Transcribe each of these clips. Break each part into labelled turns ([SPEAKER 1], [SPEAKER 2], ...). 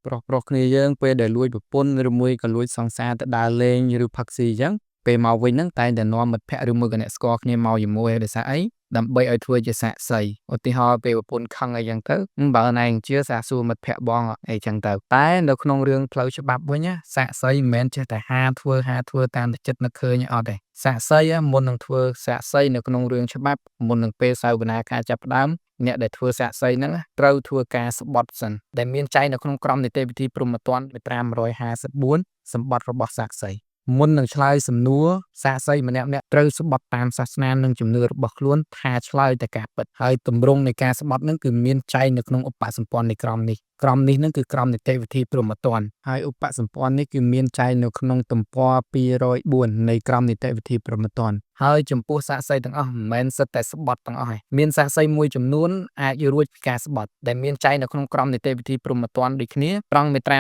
[SPEAKER 1] ប្រុសប្រុសគ្នាយើងពេលដែលលួចប្រពន្ធឬមួយក៏លួចសង្សារទៅដើរលេងឬផឹកស៊ីអញ្ចឹងពេលមកវិញហ្នឹងតែងតែនាំមិត្តភក្តិឬមួយក៏អ្នកស្គាល់គ្នាមកជាមួយដោយសារអីដើម្បីឲ្យធ្វើជាសាក្សីឧទាហរណ៍ពេលប្រពន្ធខឹងអីចឹងទៅបើណែជឿសាសួរមិត្តភក្តិបងអីចឹងទៅតែនៅក្នុងរឿងផ្លូវច្បាប់វិញណាសាក្សីមិនមែនចេះតែហាធ្វើហាធ្វើតាមតែចិត្តនឹកឃើញអត់ទេសាក្សីមុននឹងធ្វើសាក្សីនៅក្នុងរឿងច្បាប់មុននឹងពេលសវនាការចាប់ផ្ដើមអ្នកដែលធ្វើសាក្សីហ្នឹងត្រូវធ្វើការស្បត់សិនដែលមានចែងនៅក្នុងក្រមនីតិវិធីព្រហ្មទណ្ឌមាត្រា154សម្បត្តិរបស់សាក្សីមុននឹងឆ្លើយសំណួរសាក្សីម្នាក់ៗត្រូវស្បត់តាមសាសនានិងជំនឿរបស់ខ្លួនថាឆ្លើយតែការពិតហើយទម្រង់នៃការស្បត់នឹងគឺមានចែងនៅក្នុងឧបសម្ព័ន្ធនៃក្រមនេះក្រមនេះនឹងគឺក្រមនីតិវិធីព្រហ្មទណ្ឌហើយឧបសម្ព័ន្ធនេះគឺមានចែងនៅក្នុងទំព័រ204នៃក្រមនីតិវិធីព្រហ្មទណ្ឌហើយចំពោះសាក្សីទាំងអស់មិនមែនសិតតែស្បត់ទាំងអស់ទេមានសាក្សីមួយចំនួនអាចរួចពីការស្បត់ដែលមានចែងនៅក្នុងក្រមនីតិវិធីព្រហ្មទណ្ឌដូចគ្នាត្រង់មាត្រា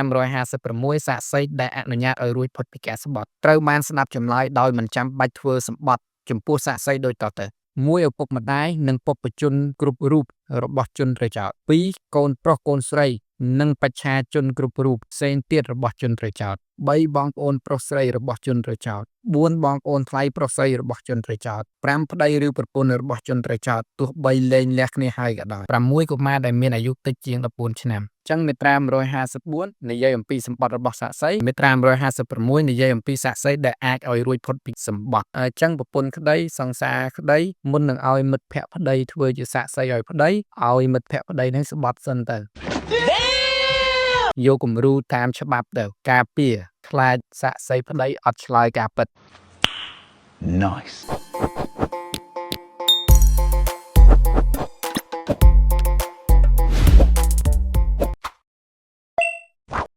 [SPEAKER 1] 156សាក្សីដែលអនុញ្ញាតឲ្យរួចផុតពីការស្បត់ត្រូវបានស្ដាប់ចម្លើយដោយមិនចាំបាច់ធ្វើសម្បត្តិចំពោះសាក្សីដូចតទៅ1ឪពុកម្ដាយនិងបុព្វជនគ្រប់រូបរបស់ជនត្រូវចោទ2កូនប្រុសកូនស្រីនិងបច្ឆាជនគ្រប់រូបផ្សេងទៀតរបស់ជនត្រូវចោទ3បងប្អូនប្រុសស្រីរបស់ជនត្រូវចោទ4បងប្អូនថ្លៃប្រុសស្រីរបស់ជនត្រូវចោទ5ប្តីឬប្រពន្ធរបស់ជនត្រូវចោទទោះបីលែងលះគ្នាហើយក៏ដោយ6កុមារដែលមានអាយុតិចជាង14ឆ្នាំចឹងមាត្រា154និយាយអំពីសម្បត្តិរបស់សាក្សីមាត្រា156និយាយអំពីសាក្សីដែលអាចឲ្យរួចផុតពីសម្បត្តិអញ្ចឹងប្រពន្ធក្តីសង្សារក្តីមុននឹងឲ្យមិត្តភក្តិប្តីធ្វើជាសាក្សីឲ្យប្តីឲ្យមិត្តភក្តិប្តីនឹងស្បត់សិនទៅយកគំរូតាមច្បាប់ទៅការពារខ្លាចសាក្សីប្តីអត់ឆ្លើយការពិត
[SPEAKER 2] Nice.